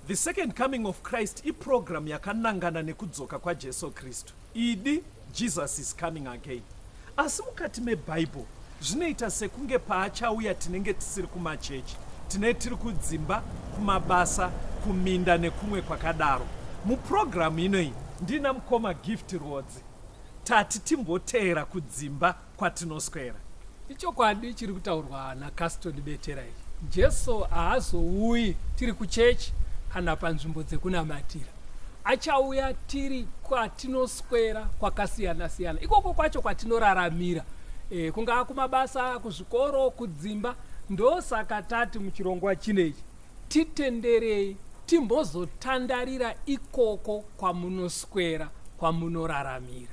The Second Coming of Christ iprogram yakanangana nekudzoka kwaJesu Kristu. Idi, Jesus is coming again. Asi mukati meBible zvinoita sekunge paachauya tinenge tisiri kumachechi, tine tiri kudzimba, kumabasa, kuminda nekumwe kwakadaro. Muprogram inoyi ndina mukoma Gift Rwodzi. Tati timboteera kudzimba kwatinoswera. Ichokwadi chiri kutaurwa naCaston Betera ichi. Jesu haazouyi tiri kuchechi kana panzvimbo dzekunamatira. Achauya tiri kwatinoswera kwakasiyana-siyana, ikoko kwacho kwatinoraramira, kungaa kumabasa, kuzvikoro, kudzimba. Ndosaka tati muchirongwa chinechi titenderei timbozotandarira ikoko kwamunoswera, kwamunoraramira.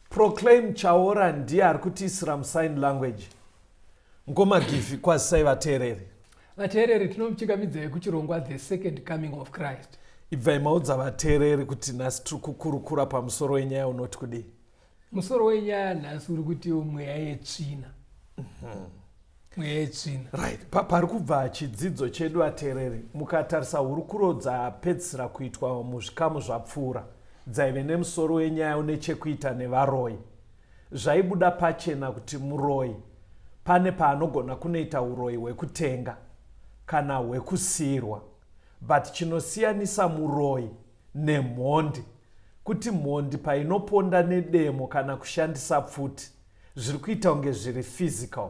Proclaim Chaora ndiye ari kutiisira musign language. Mukoma Gifi, kwazisai vateereri. Vateereri, tinomuchingamidzai kuchirongwa The Second Coming of Christ. Ibvai maudza vateereri kuti nhasi tiri kukurukura pamusoro wenyaya unoti kudii? Musoro wenyaya nhasi uri kuti mweya yetsvina. Mweya yetsvina. Right. Pari kubva chidzidzo chedu vateereri, mukatarisa hurukuro dzapedzisira kuitwa muzvikamu zvapfuura dzaive nemusoro wenyaya une chekuita nevaroyi. Zvaibuda pachena kuti muroyi pane paanogona kunoita uroyi hwekutenga kana hwekusiirwa, but chinosiyanisa muroyi nemhondi kuti mhondi painoponda nedemo kana kushandisa pfuti zviri kuita kunge zviri physical,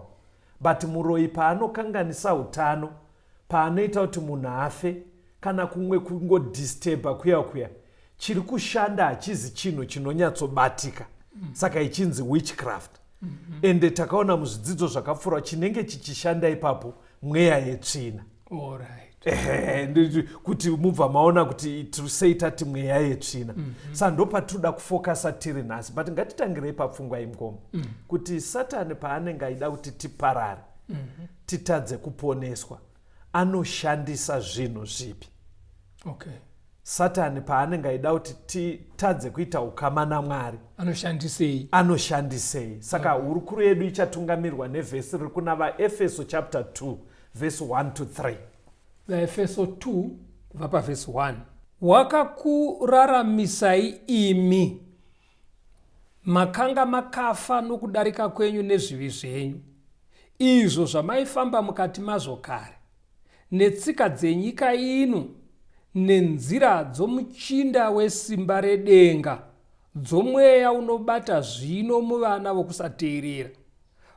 but muroyi paanokanganisa utano, paanoita kuti munhu afe kana kumwe kungodisturba kuya kuya, chiri kushanda hachizi chinhu chinonyatsobatika, saka ichinzi witchcraft. Ende takaona muzvidzidzo zvakapfuura chinenge chichishanda ipapo mweya yetsvina. Kuti mubva maona kuti sei tati mweya yetsvina. Saka ndopatinoda kufokasa tiri nhasi, but ngatitangirei papfungwa imukoma, kuti Satani paanenge aida kuti tiparare, titadze kuponeswa, anoshandisa zvinhu zvipi? Satani paanenge aida kuti titadze kuita ukama naMwari, anoshandisei? Anoshandisei? Saka hurukuro yedu ichatungamirwa nevhesi riri kuna VaEfeso chapter 2 verse 1 to 3. VaEfeso 2 kubva pavhesi 1. Wakakuraramisai imi makanga makafa nokudarika kwenyu nezvivi zvenyu, izvo zvamaifamba mukati mazvo kare, netsika dzenyika ino, nenzira dzomuchinda wesimba redenga, dzomweya unobata zvino muvana vokusateerera,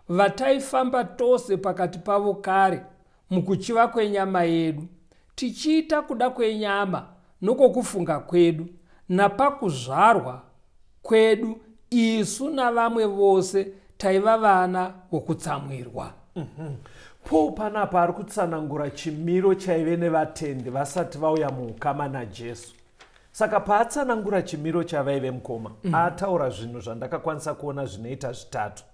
vataifamba tose pakati pavo kare mukuchiva kwenyama yedu, tichiita kuda kwenyama nokwokufunga kwedu, napakuzvarwa kwedu isu navamwe vose taiva vana vokutsamwirwa. Paul panapa ari kutsanangura chimiro chaive nevatendi vasati vauya muukama naJesu. Saka paatsanangura chimiro chavaive mukoma, ataura zvinhu zvandakakwanisa kuona zvinoita zvitatu.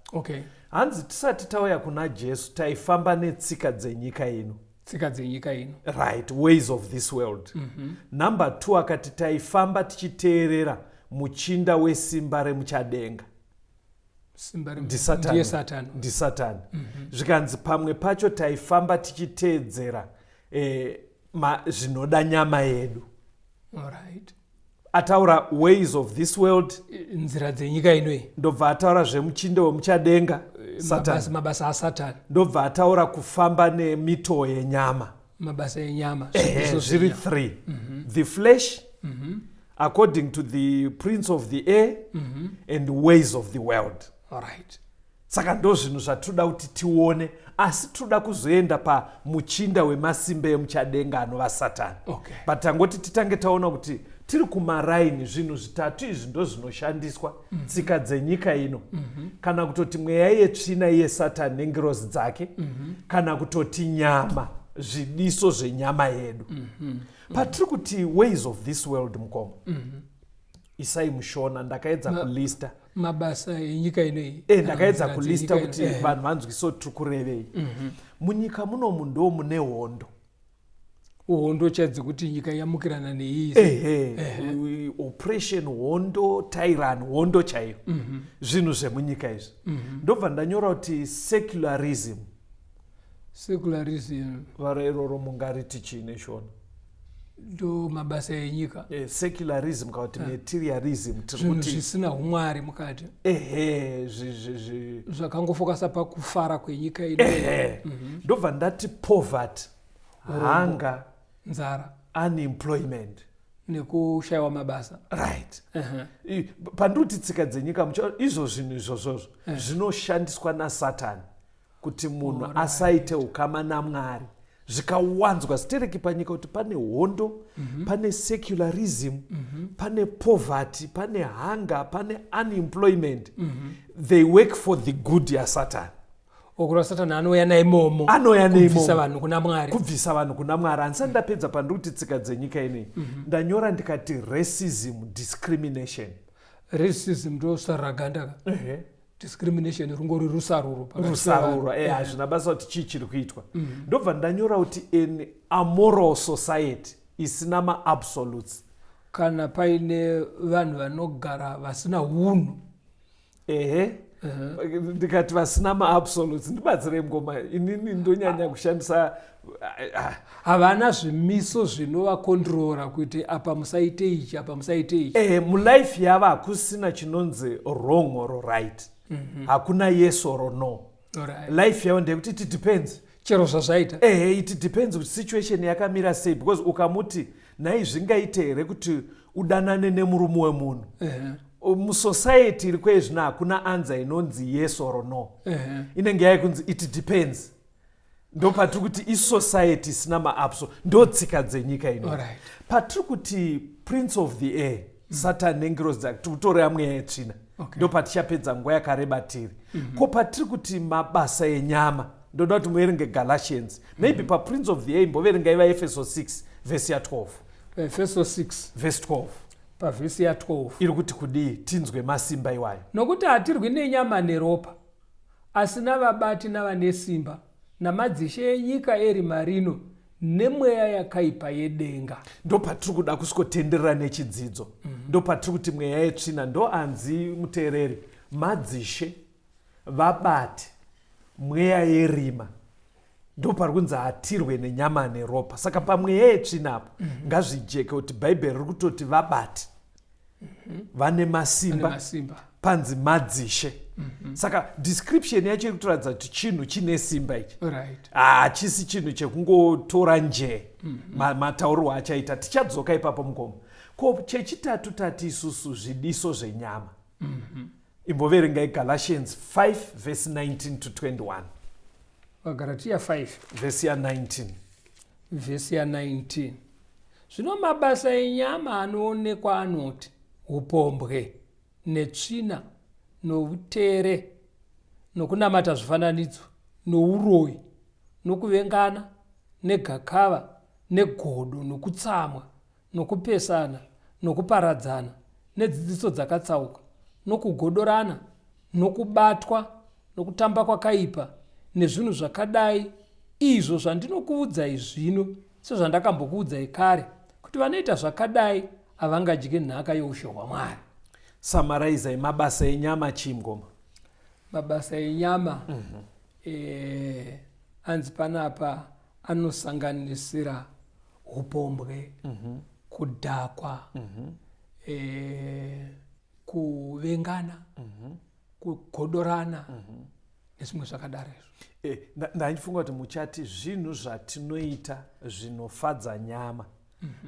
Hanzi tisati tauya kuna Jesu taifamba netsika dzenyika ino. Tsika dzenyika ino. Right, ways of this world. Number 2, akati taifamba tichiteerera muchinda wesimba remuchadenga. Ndiye Satani. Ndisatani. Zvikanzi pamwe pacho taifamba tichiteedzera zvinoda nyama yedu. Ataura ways of this world, nzira dzenyika ino. Ndobva ataura zvemuchinda wemuchadenga, Satani. Mabasa aSatani. Ndobva ataura kufamba nemitoo yenyama. Mabasa enyama. Zviri 3. The flesh, according to the prince of the air, and ways of the world. Saka ndo zvinhu zvatinoda kuti tione, asi tinoda kuzoenda pamuchinda wemasimba emuchadenga anova Satani. But tangoti titange taona kuti tiri kumaraini, zvinhu zvitatu izvi ndo zvinoshandiswa. Tsika dzenyika ino, kana kutoti mweya yetsvina iye Satani nengirozi dzake, kana kutoti nyama, zvidiso zvenyama yedu. Patiri kuti ways of this world, mukoma, isai muShona, ndakaedza kulista. Mabasa enyika ino iyi. Ndakaedza kulista kuti vanhu vanzwise kuti tiri kurevei. Munyika munomu ndo mune hondo. Hondo chadzekuti nyika yamukirana neiyi. Ehe, oppression, hondo, tyranny, hondo chaiyo, zvinhu zvemunyika izvi. Ndobva ndanyora kuti secularism. Secularism. Vara iroro mungariti chii neShona? Ndo mabasa enyika. Secularism kana kuti materialism, tiri zvinhu kuti zvisina umwari mukati. Ehe, Zvakangofokasa pakufara kwenyika ino. Ehe, ndobva ndati poverty, hunger, nzara, unemployment, nekushayiwa mabasa. Right. Pandiri tsika dzenyika, izvo zvinhu izvozvozvo zvinoshandiswa naSatani kuti munhu asaite ukama naMwari. Zvikawanzwa stereki panyika kuti pane hondo, pane secularism, pane poverty, pane hunger, pane unemployment, they work for the good yaSatani. Okureva Satani anouya naimomo Anouya kubvisa neimomo vanhu kuna Mwari. Kubvisa vanhu kuna Mwari. Handisati ndapedza. Pandiri kuti tsika dzenyika inei, ndanyora ndikati racism, discrimination. Racism ndo saruraganda ka. Discrimination rungori rusaruro pakati Rusaruro. pevanhu. Hazvina basa kuti chii chiri kuitwa. Ndobva ndanyora kuti an amoral society isina maabsolutes. Kana paine vanhu vanogara vasina unhu. Ehe, ndikati vasina maabsolutes, ndibatsirei ngoma, inini ndonyanya kushandisa Havana zvimiso zvinovakontrora kuti apa musaite ichi, apa musaite ichi. Ehe, mulife yavo hakusina chinonzi wrong or right, hakuna yes or no. Life yavo ndeyekuti it depends. Chero zvazvaita. Ehe, it depends kuti situation yakamira sei, because ukamuti nhai, zvingaite here kuti udanane nemurume wemunhu, musociety iri kwezvino hakuna answer inonzi yes or no. Inenge yaikunzi it depends. Ndo patiri kuti isociety isina maabso, ndo tsika dzenyika ino. Patiri kuti prince of the air, Satan nengirozi dzake, tiri kutoreva mweya yetsvina. Ndo patichapedza nguva yakareba tiri. Ko patiri kuti mabasa enyama, ndoda kuti muverenge Galatians, maybe paprince of the air imboverengai vaEfeso 6 vhesi ya12. Efeso 6. Vhesi 12. Pavhesi ya12. Iri kuti kudii? Tinzwe masimba iwayo. Nokuti hatirwi nenyama neropa, asi navabati navane simba, namadzishe enyika erima rino, nemweya yakaipa yedenga. Ndo patiri kuda kusvikotenderera nechidzidzo. Ndo patiri kuti mweya yetsvina ndo anzi muteereri madzishe, vabati, mweya yerima. Ndo pari kunzi hatirwe nenyama neropa. Saka pamweya yetsvina apo, ngazvijeke kuti Bhaibheri riri kutoti vabati vane masimba. Masimba. Panzi madzishe. Saka description yacho iri kutoratidza kuti chinhu chine simba ichi. Hachisi chinhu chekungotora njee. Mataurirwo achaita tichadzoka ipapo mukoma. Ko chechitatu tati isusu zvidiso zvenyama. Imboverengai Galatians 5 vhesi 19 to 21. VaGaratiya 5. Vhesi ya19. Vhesi ya19: Zvino mabasa enyama anoonekwa anoti upombwe, netsvina, noutere, nokunamata zvifananidzo, nouroyi, nokuvengana, negakava, negodo, nokutsamwa, nokupesana, nokuparadzana, nedzidziso dzakatsauka, nokugodorana, nokubatwa nokutamba kwakaipa, nezvinhu zvakadai, izvo zvandinokuudzai zvino, sezvandakambokuudzai kare, kuti vanoita zvakadai havangadyi nhaka youshe hwaMwari. Samaraizai mabasa enyama chii, ngoma? Mabasa enyama anzi panapa anosanganisira upombwe, kudhakwa, kuvengana, kugodorana, nezvimwe zvakadaro izvo. Ndaifunga kuti muchati zvinhu zvatinoita zvinofadza nyama,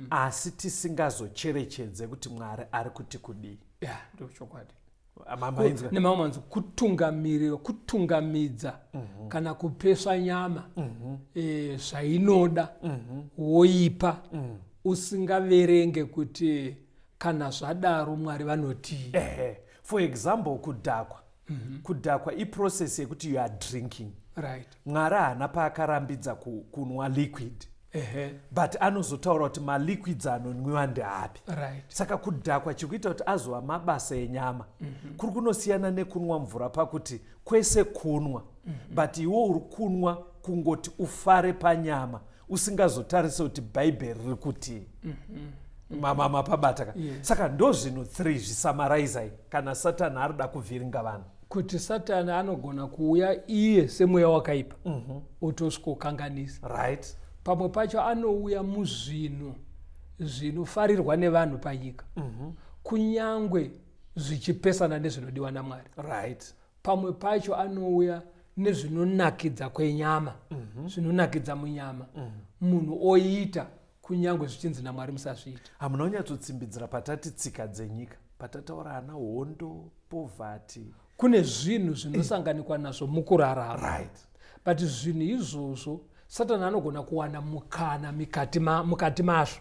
asi tisingazocherechedze kuti Mwari ari kuti kudii. Ya, ndochokwadi. Mainzwa? Nemamwe manzwi, kutungamirira, kutungamidza kana kupesva nyama zvainoda, woipa usingaverenge kuti kana zvadaro Mwari vanotii. Ehe, for example, kudhakwa. Kudhakwa iprocess yekuti you are drinking. Mwari haana paakarambidza kunwa liquid, but anozotaura kuti maliquids anonwiwa ndeapi. Saka kudhakwa, chiri kuita kuti azova mabasa enyama, kuri kunosiyana nekunwa mvura pakuti kwese kunwa, but iwe uri kunwa kungoti ufare panyama, usingazotarise kuti Bhaibheri riri kutii. Mapabata ka? Yes. Saka ndo zvinhu 3 zvisamaraizai kana Satani arida kuvhiringa vanhu. Kuti Satani anogona kuuya iye semweya wakaipa, otosvikokanganisa. Pamwe pacho anouya muzvinhu. zvinofarirwa nevanhu panyika mm-hmm. Kunyangwe zvichipesana nezvinodiwa naMwari. Right. Pamwe pacho anouya nezvinonakidza kwenyama, zvinonakidza munyama, munhu oita kunyange zvichinzi naMwari musazviita. Hamuna kunyatsotsimbidzira patati tsika dzenyika, patataura ana hondo, poverty. Kune zvinhu zvinosanganikwa nazvo mukurarama. Right. But zvinhu izvozvo Satani anogona kuwana mukana mukati mazvo.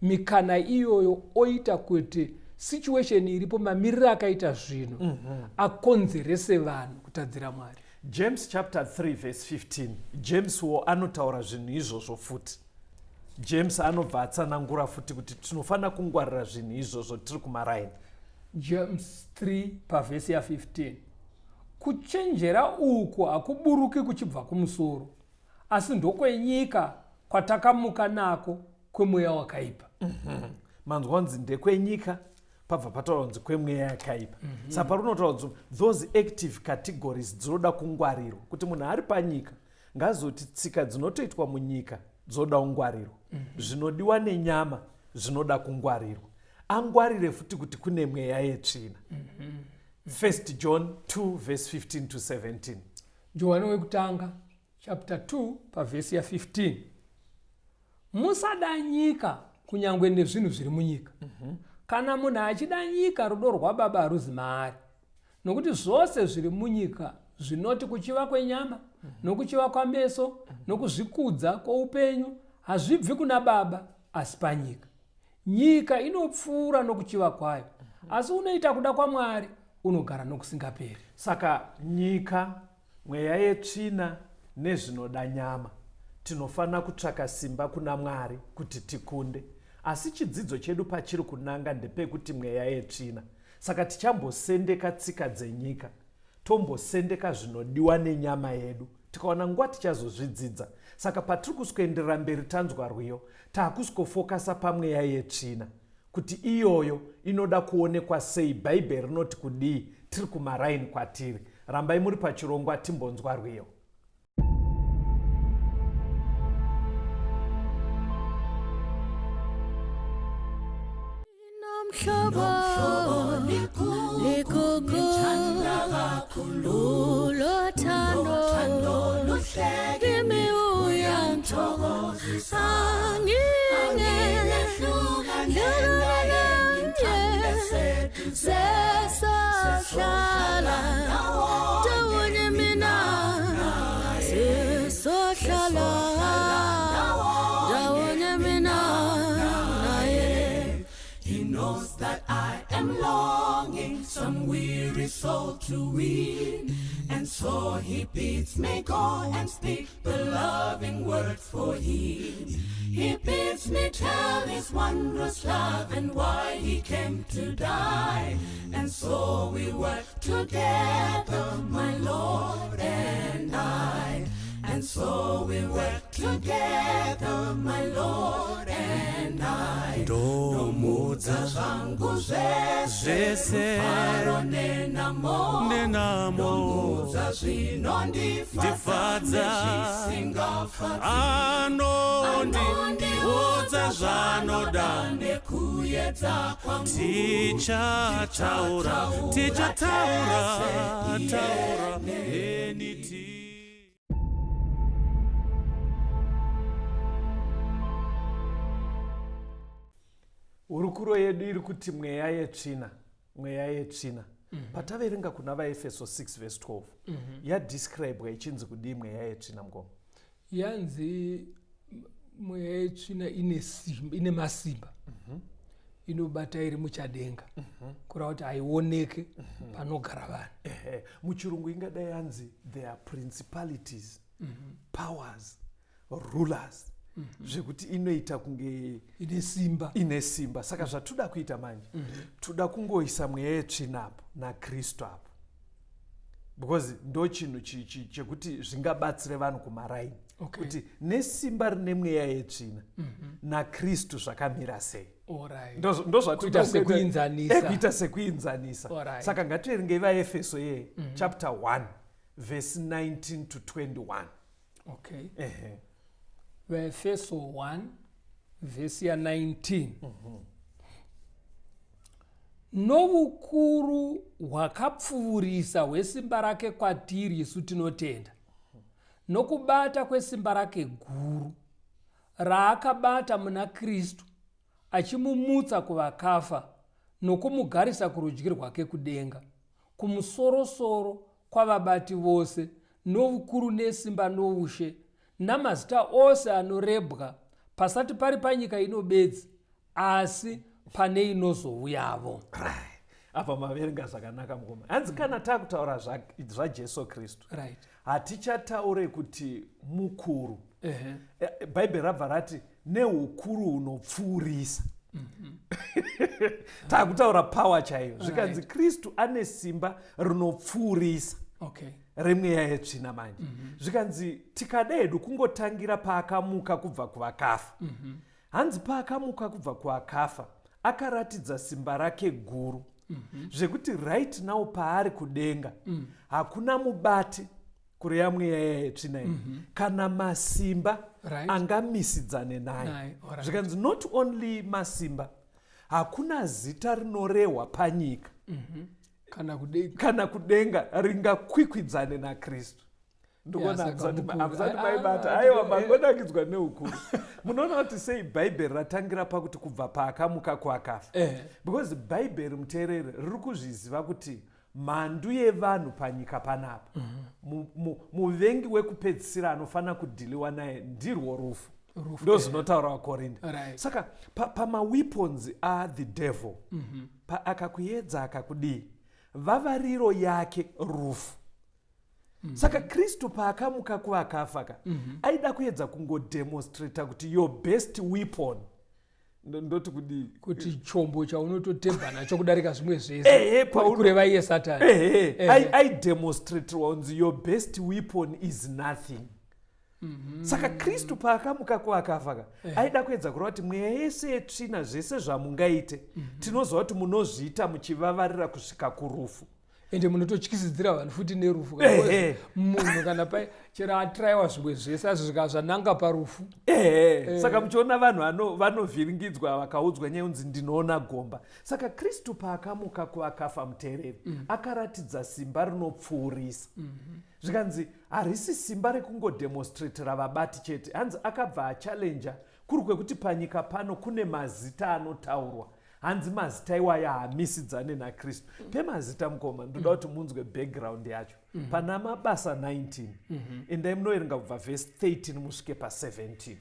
Mikana iyoyo oita kuti situation iripo, mamiriro akaita zvinhu, akonzerese vanhu kutadzira Mwari. James chapter 3 verse 15. James wo anotaura zvinhu izvozvo futi. James anobva atsanangura futi kuti tinofanira kungwarira zvinhu izvozvo tiri kumaraini. James 3 pavhesi ya15. Kuchenjera uku hakuburuki kuchibva kumusoro, asi ndokwenyika kwatakamuka nako kwemweya wakaipa. Manzwa kunzi ndekwenyika, pabva pataura kunzi kwemweya yakaipa. Saka parunotaura kunzi those active categories dzinoda kungwarirwa, kuti munhu ari panyika ngazoti tsika dzinotoitwa munyika dzoda kungwarirwa, zvinodiwa nenyama zvinoda kungwarirwa, angwarire futi kuti kune mweya yetsvina. 1 John 2 verse 15 to 17. Johani wekutanga chapter 2 pavhesi ya15. Musada nyika kunyangwe nezvinhu zviri munyika. Kana munhu achida nyika, rudo rwaBaba haruzi maari. Nokuti zvose zviri munyika zvinoti kuchiva kwenyama, nokuchiva kwameso, nokuzvikudza kwoupenyu hazvibvi kuna Baba, asi panyika. Nyika inopfuura nokuchiva kwayo, asi unoita kuda kwaMwari unogara nokusingaperi. Saka nyika, mweya yetsvina nezvinoda nyama, tinofanira kutsvaka simba kuna Mwari kuti tikunde. Asi chidzidzo chedu pachiri kunanga ndepekuti mweya yetsvina. Saka tichambosendeka tsika dzenyika, tombosendeka zvinodiwa nenyama yedu. Tikawana nguva tichazozvidzidza. Saka patiri kusikuenderera mberi tanzwa rwiyo, taakusikofokasa pamweya yetsvina kuti iyoyo inoda kuonekwa sei, Bhaibheri rinoti kudii, tiri kumaraini kwatiri. Rambai muri pachirongwa timbonzwa rwiyo. He knows that I am longing some weary soul to win, and so he bids me go and speak the loving words for him. He bids me tell his wondrous love and why he came to die, and so we work together, my Lord and I. And so we work together, my Lord and I. Ndomudza zvangu zvese, zvese, rufaro nenamo, nenamo, ndomudza zvinondifadza ndifadza, nezvisingafadzi. Anondiudza zvaanoda nekuyedza kwangu. Tichataura, tichataura, taura eniti. Hurukuro yedu iri kuti mweya yetsvina, mweya yetsvina. Pataverenga kuna vaEfeso 6 verse 12, yadescribwa ichinzi kudii mweya yetsvina, mukoma? Yanzi mweya yetsvina ine simba, ine masimba, inobata iri muchadenga, kureva kuti haioneke panogara vanhu. Ehe, muchirungu ingadai yanzi there are principalities, powers, rulers, zvekuti inoita kunge ine simba, ine simba. Saka zvatoda kuita manje, toda kungoisa mweya yetsvina apo naKristu apo, because ndo chinhu chekuti zvingabatsire vanhu kumaraini. Kuti nesimba rine mweya yetsvina naKristu zvakamira sei. Ndozvatoita sekuinzanisa. Kuita sekuinzanisa. Saka ngativerengei vaEfeso ye chapter 1 verse 19 to 21. Okay. Vaefeso 1 Vhesi ya19. Novukuru hwakapfuurisa hwesimba rake kwatiri isu tinotenda, nokubata kwesimba rake guru raakabata muna Kristu, achimumutsa kuvakafa nokumugarisa kurudyi rwake kudenga, kumusorosoro kwavabati vose novukuru nesimba noushe namazita ose anorebwa, pasati pari panyika ino bedzi, asi pane inozouyavo. Apa maverenga zvakanaka, mukoma. Hanzi kana taakutaura zvaJesu Kristu, hatichataure kuti mukuru. Bhaibheri rabva rati neukuru hunopfuurisa. Taakutaura power chaiyo. Zvikanzi Kristu ane simba rinopfuurisa remweya yetsvina. Manje zvikanzi tikada hedu kungotangira paakamuka kubva kuvakafa. Hanzi paakamuka kubva kuvakafa akaratidza simba rake guru, zvekuti right now paari kudenga hakuna mubati, kureva mweya yetsvina iyi, kana masimba angamisidzane naye. Naye, alright. Zvikanzi not only masimba, hakuna zita rinorehwa panyika kana kudenga, kana kudenga ringakwikwidzane naKristu. Ndikuona Saka mukuru. hamusati Ah, maibata. ah, Aiwa, mangonakidzwa neukuru. Munoona kuti sei Bhaibheri ratangira pakuti kubva paakamuka kuakafa? Because Bhaibheri, muteereri, riri kuzviziva kuti mhandu yevanhu panyika panapa, muvengi wekupedzisira anofanira kudhiliwa naye ndirwo rufu. Rufu. Ndo zvinotaura vaKorinda. Saka pamaweapons athe devil, akakuedza, akakudii, vavariro yake rufu. Saka Kristu paakamuka kuvakafa ka, aida kuedza kungodemonstrata kuti your best weapon, ndoti kudii? Kuti chombo chaunototemba nacho kudarika zvimwe zvese, kureva iye Satani. Ehe, aidemonstratirwa kunzi your best weapon is nothing. Saka Kristu paakamuka kuvakafa ka, aida kuedza kureva kuti mweya yese yetsvina, zvese zvamungaite, tinoziva kuti munozviita muchivavarira kusvika kurufu. Ende munototyisidzira vanhu futi nerufu. Munhu kana pai chero atrayiwa zvimwe zvese, asi zvika zvananga parufu. Ehe, saka muchiona vanhu vanovhiringidzwa vakaudzwa nyaya yunzi ndinoona gomba. Saka Kristu paakamuka kuvakafa, muteereri, akaratidza simba rinopfuurisa. Zvikanzi harisi simba rekungodemonstratera vabati chete. Hanzi akabva achallenja kuri kwekuti panyika pano kune mazita anotaurwa. Hanzi mazita iwaya haamisidzane naKristu. Pemazita, mukoma, ndoda kuti munzwe background yacho. Pana Mabasa 19, endai munoverenga kubva vhesi 13 musvike pa17.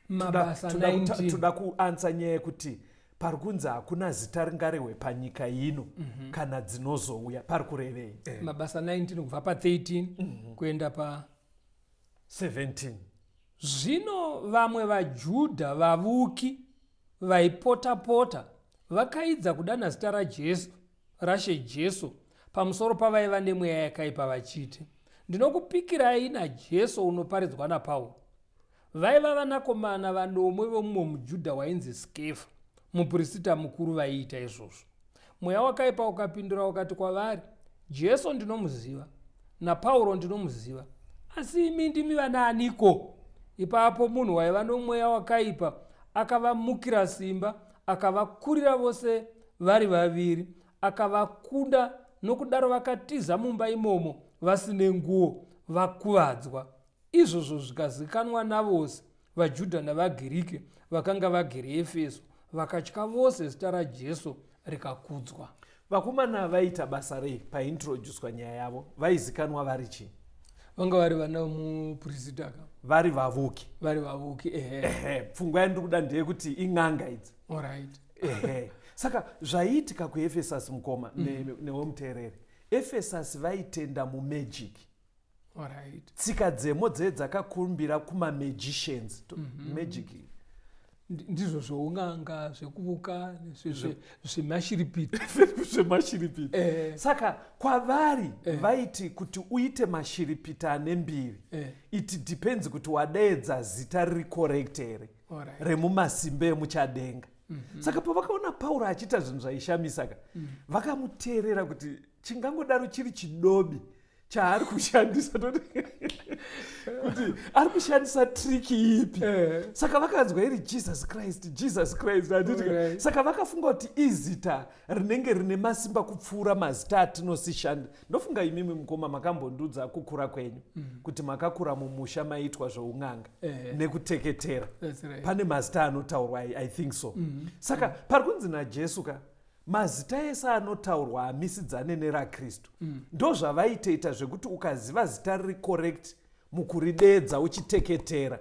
Mabasa 19. Toda kuanswer nyaya yekuti pari kunzi hakuna zita ringarehwe panyika ino kana dzinozouya, pari kurevei? Mabasa 19, kubva pa13 kuenda pa 17. Zvino vamwe vaJudha vavuki vaipota-pota vakaidza kudana zita raJesu, raShe Jesu, pamusoro pavaiva nemweya yakaipa vachiti, "Ndinokupikirai naJesu unoparidzwa naPauro." Vaiva vanakomana vanomwe vomumwe muJudha wainzi Skefa, muprista mukuru, vaiita izvozvo. Mweya wakaipa ukapindura ukati kwavari, "Jesu ndinomuziva, naPauro ndinomuziva, asi imi ndimi vanaaniko?" Ipapo munhu waiva nomweya wakaipa akavamukira simba, akavakurira vose vari vaviri, akavakunda. Nokudaro vakatiza mumba imomo vasine nguo, vakuvadzwa. Izvozvo zvikazikanwa navose, vaJudha navaGiriki vakanga vagere Efeso, vakatya vose, zita raJesu rikakudzwa. Vakomana vaita basa rei paintroducwa nyaya yavo? Vaizikanwa vari chii? Vanga vari vana mupurisita ka. Vari vavuki. Vari vavuki, ehe. Ehe, pfungwa yandiri kuda ndeyekuti in'anga idzi. Ehe, saka zvaiitika kuEfesasi, mukoma newemuteereri, Efesasi vaitenda mumagic. Tsika dzemo dzee dzakakumbira kumamagicians. Magic. Ndizvo zvoun'anga, zvekuvuka, zvemashiripiti. Zvemashiripiti. Saka kwavari vaiti kuti uite mashiripiti ane mbiri, it depends kuti wadeedza zita riri correct here remumasimba emuchadenga. Saka pavakaona Pauro achiita zvinhu zvaishamisa ka, vakamuteerera kuti chingangodaro chiri chidobi. Chaari kushandisa toti kuti ari kushandisa triki ipi. Saka vakanzwa iri Jesus Christ, Jesus Christ, handiti? Saka vakafunga kuti izita rinenge rine masimba kupfuura mazita atinosishanda. Ndofunga imimi mukoma makambondudza kukura kwenyu kuti makakura mumusha maiitwa zvoun'anga nekuteketera. That's right. Pane mazita anotaurwa, I think so. Saka pari kunzi naJesu ka, mazita ese anotaurwa hamisidzane neraKristu. Ndo zvavaitoita zvekuti ukaziva zita riri correct mukuridedza uchiteketera,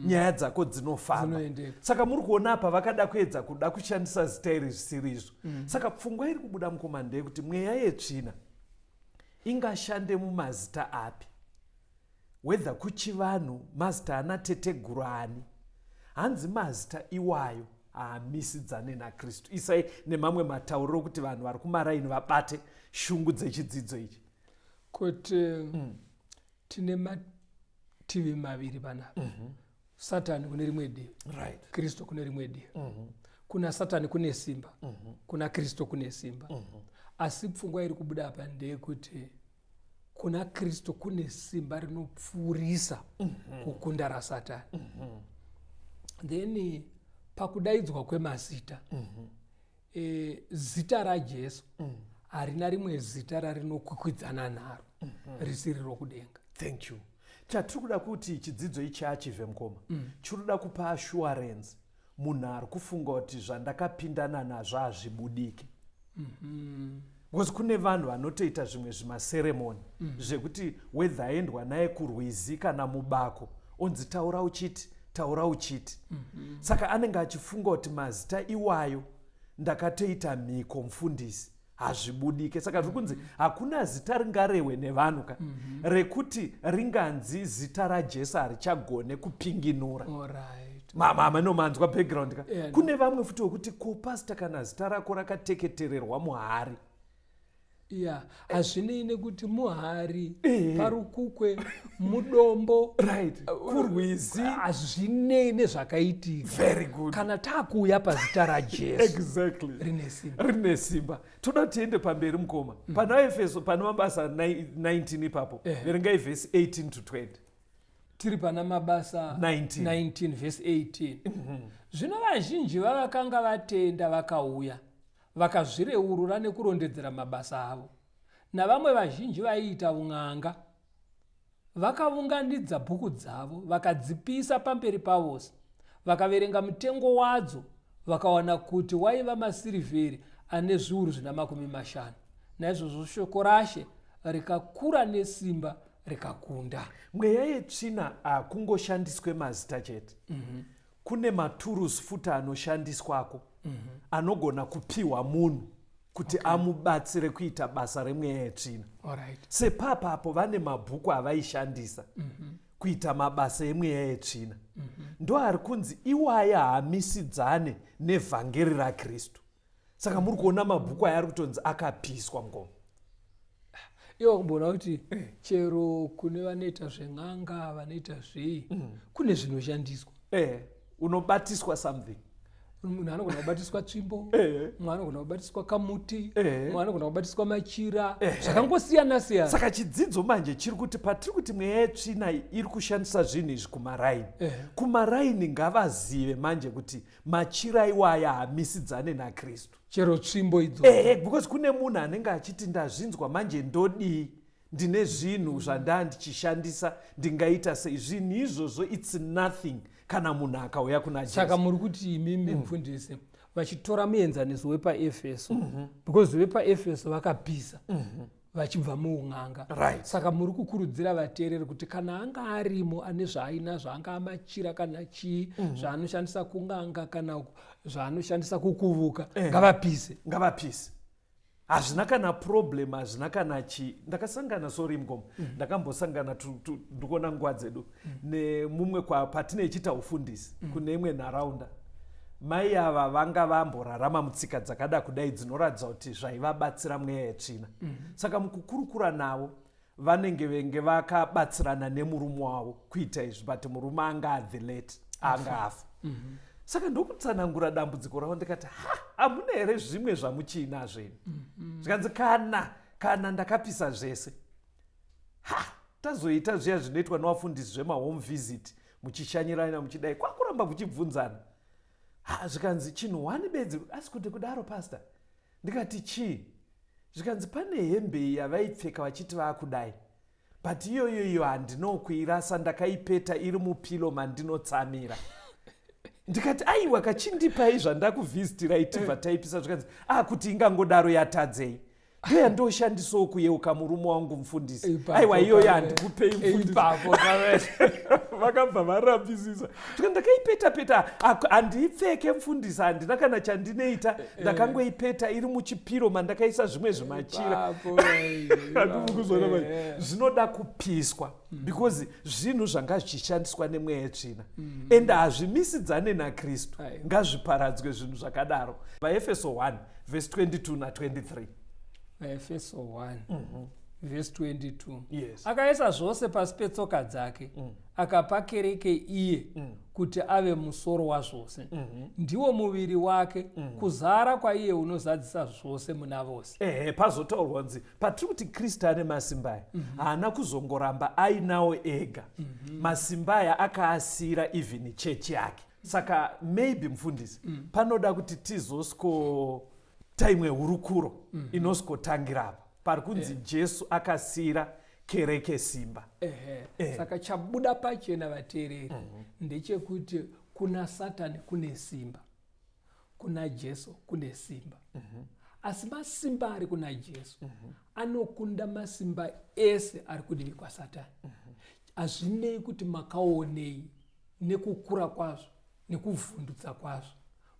nyaya dzako dzinofamba. Dzinoendeka. Saka muri kuona apa vakada kuedza kuda kushandisa zita iri zvisiri izvo. Saka pfungwa iri kubuda, mukoma, ndeyekuti mweya yetsvina ingashande mumazita api, whether kuchivanhu, mazita ana teteguru ani, hanzi mazita iwayo haamisidzane naKristu. Isai nemamwe matauriro kuti vanhu vari kumaraini vabate shungu dzechidzidzo ichi. Kuti tine mativi maviri panapa, Satani kune rimwe divi, Kristu kune rimwe divi. Kuna Satani kune simba, kuna Kristu kune simba, asi pfungwa iri kubuda apa ndeyekuti kuna Kristu kune simba rinopfuurisa kukunda raSatani. Then pakudaidzwa kwemazita, zita raJesu harina rimwe zita rarinokwikwidzana naro risiri rokudenga. Thank you. Chatiri kuda kuti chidzidzo ichi achivhe, mukoma, chiri kuda kupa assurance munhu ari kufunga kuti zvandakapindana nazvo hazvibudiki, because kune vanhu vanotoita zvimwe zvimaseremoni zvekuti whether aendwa naye kurwizi kana mubako, onzi taura uchiti, taura uchiti. Saka anenge achifunga kuti mazita iwayo ndakatoita mhiko, mufundisi, hazvibudike. Saka zviri kunzi hakuna zita ringarehwe nevanhu ka rekuti ringanzi zita raJesu harichagone kupinginura. Manomanzwa background ka? Yeah, no. Kune vamwe futi wekuti ko pastor, kana zita rako rakateketererwa muhari? Ya, hazvinei nekuti muhari, parukukwe, mudombo, Kurwizi. Hazvinei nezvakaitika. Very good. Kana taakuuya pazita raJesu, rine simba. Rine simba. Toda tiende pamberi, mukoma. Pana Efeso, pane Mabasa 19 ipapo. Verengai vhesi 18 to 20. Tiri pana Mabasa 19. 19 vhesi 18. Zvino vazhinji vavakanga vatenda vakauya, vakazvireurura nekurondedzera mabasa avo. Navamwe vazhinji vaiita un'anga vakaunganidza bhuku dzavo, vakadzipisa pamberi pavose. Vakaverenga mutengo wadzo, vakawana kuti waiva masirivheri ane 450,000. Naizvozvo shoko raShe rikakura nesimba, rikakunda. Mweya yetsvina hakungoshandiswe mazita chete. Kune maturusi futi anoshandiswako, anogona kupiwa munhu kuti amubatsire kuita basa remweya yetsvina. Sepapapo vane mabhuku avaishandisa kuita mabasa emweya yetsvina, ndo ari kunzi iwaya haamisidzane nevhangeri raKristu. Saka muri kuona mabhuku aya ari kutonzi akapiswa, mukoma. Iwo kumboona kuti chero kune vanoita zven'anga, vanoita zvei, kune zvinoshandiswa. Unobatiswa something. Munhu anogona kubatiswa tsvimbo, mumwe anogona kubatiswa kamuti, mumwe anogona kubatiswa machira, zvakangosiyana siyana. Saka chidzidzo manje chiri kuti patiri kuti mweya yetsvina iri kushandisa zvinhu izvi kumaraini, kumaraini ngavazive manje kuti machira iwaya haamisidzane naKristu. Chero tsvimbo idzo. Ehe, because kune munhu anenge achiti ndazvinzwa manje, ndodii? Ndine zvinhu zvandaa ndichishandisa, ndingaita sei? Zvinhu izvozvo, it's nothing kana munhu akauya kuna Saka Jesu. Muri kuti imimi mufundisi, vachitora muenzaniso wepaEfeso, because vepaEfeso vakapisa vachibva muun'anga, saka muri kukurudzira vateereri kuti kana anga arimo ane zvaainazvo, anga amachira kana chii zvaanoshandisa kun'anga kana zvaanoshandisa kukuvuka, ngavapise. Ngavapise, hazvina kana problem, hazvina kana chii. Ndakasangana, sorry mukoma, ndakambosangana, ndikuona nguva dzedu, nemumwe patine ichiita ufundisi kune imwe nharaunda. Mai ava vanga vamborarama mutsika dzakada kudai dzinoratidza kuti zvaivabatsira mweya yetsvina. Saka mukukurukura navo, vanenge venge vakabatsirana nemurume wavo kuita izvi, but murume anga adhe late, anga afa. Saka ndokutsanangura dambudziko ravo, ndikati, "Ha, hamuna here zvimwe zvamuchiinazvo imi?" Zvikanzi, Kana ndakapisa zvese." Ha, tazoita zviya zvinoitwa nevafundisi zvemahome visit, muchishanyirana muchidai, kwakuramba kuchibvunzana. Ha, zvikanzi chinhu one bedzi, asi kuti kudaro pastor. Ndikati chii? Zvikanzi pane hembe yavaipfeka vachiti vaakudai, but iyoyo iyo handino kuirasa, ndakaipeta iri mupilo mandinotsamira. Ndikati aiwa, kachindipai zvandakuvhizitirai tibva taipisa. Zvikanzi a kuti ingangodaro yatadzei? Ndoyandoshandisawo kuyeuka murume wangu mufundisi. Aiwa, iyoyo handikupei mufundisi. Vakabva varambisisa. Tika ndakaipeta peta, handiipfeke mufundisi, handina kana chandinoita, ndakangoipeta iri muchipiro mandakaisa zvimwe zvimachira. Handiri kuzona. Zvinoda kupiswa because zvinhu zvanga zvichishandiswa nemweya yetsvina ende hazvimisidzane naKristu. Ngazviparadzwe zvinhu zvakadaro. VaEfeso 1 vhesi 22 na23. Vaefeso 1 vhesi 22. Yes. Akaisa zvose pasi petsoka dzake, akapa kereke iye kuti ave musoro wazvose, ndiwo muviri wake, kuzara kwaiye unozadzisa zvose muna vose. Ehe, pazotaurwa kunzi patiri kuti Kristu ane masimba aya, haana kuzongoramba ainawo ega. Masimba aya akaasiyira even chechi yake. Saka maybe mufundisi, panoda kuti tizosiko taimwe hurukuro inosikotangira apa pari kunzi Jesu akasiyira kereke simba. Ehe. Saka chabuda pachena, vateereri, ndechekuti kuna Satani kune simba, kuna Jesu kune simba, asi masimba ari kuna Jesu anokunda masimba ese ari kudivi kwaSatani. Hazvinei kuti makaonei nekukura kwazvo nekuvhundutsa kwazvo,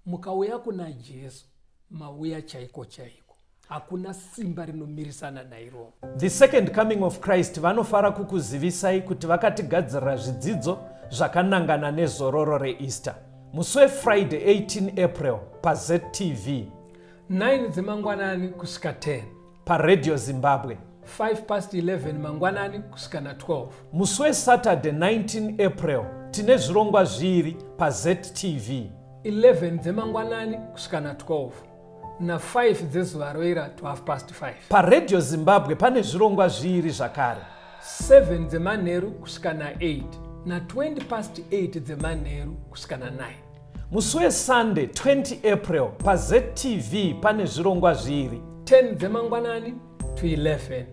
mukauya kuna Jesu mauya chaiko chaiko, hakuna simba rinomirisana nairoro. The Second Coming of Christ vanofara kukuzivisai kuti vakatigadzirira zvidzidzo zvakanangana nezororo reEaster musi weFriday 18 April paZTV. 9 dzemangwanani kusvika 10. PaRadio Zimbabwe. 5 past 11 mangwanani kusvika na12. Musi weSaturday 19 April tine zvirongwa zviri paZTV. 11 dzemangwanani kusvika na12 na5 dzezuva roira to half past 5. PaRadio Zimbabwe pane zvirongwa zviri zvakare. 7 dzemanheru kusvika na8 na20 past 8 dzemanheru kusvika na9. Musi weSunday 20 April paZTV pane zvirongwa zviri. 10 dzemangwanani to 11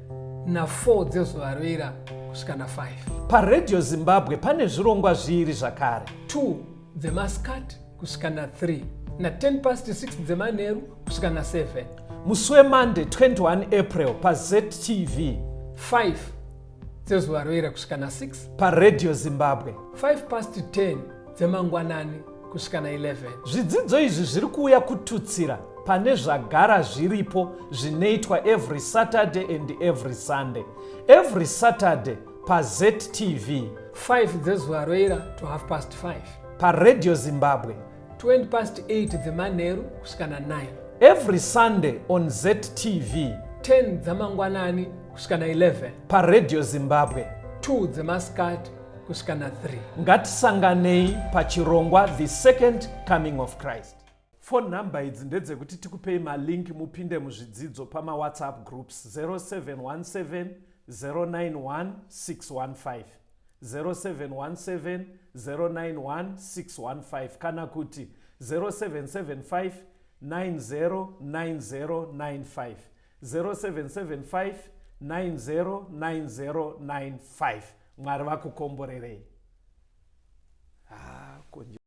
na4 dzezuva roira kusvika na5. PaRadio Zimbabwe pane zvirongwa zviri zvakare. 2 dzemasikati kusvika na3 na10 past 6 dzemanheru kusvika na7. Musi weMonday 21 April paZTV. 5 dzezuva roira kusvika na6. PaRadio Zimbabwe. 5 past 10 dzemangwanani kusvika na11. Zvidzidzo izvi zviri kuuya kututsira pane zvagara zviripo zvinoitwa every Saturday and every Sunday. Every Saturday paZTV. 5 dzezuva roira to half past 5. PaRadio Zimbabwe. 20 past 8 dzemanheru kusvika na9. Every Sunday on ZTV. 10 dzamangwanani kusvika na11. PaRadio Zimbabwe. 2 dzemasikati kusvika na3. Ngatisanganei pachirongwa The Second Coming of Christ. Phone number idzi ndedzekuti tikupei malink mupinde muzvidzidzo pamaWhatsApp groups: 0717 091 615, 0717 091 615, kana kuti 0775 909095, 0775 909095. Mwari vakukomborerei. Ah, konje.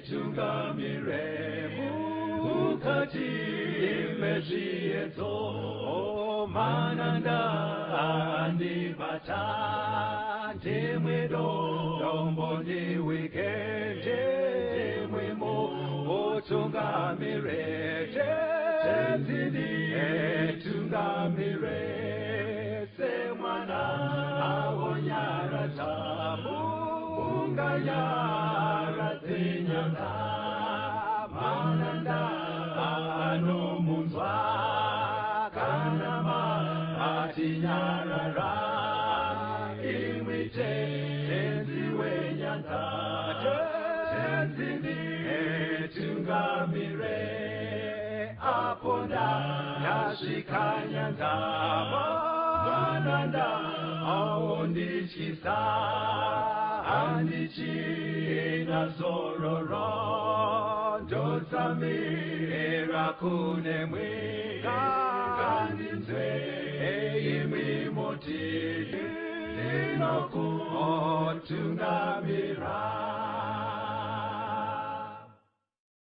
Tungamire mukati mezviedzo, mananda andibata, ndimwe dombo ndiwike, ndimwimo utungamire, Tenzi nditungamire, semwana awonyaradza munganyaradze nyanga, mananda anomunzwa kana matinyarara, imwi Tenzi wenyanza, Tenzi nditungamire, apo ndasvika nyanza. Zvigananda aondityisa, handichina zororo, ndotsamira kune mwe, ngandinzwe imi muti ndinokutungamira.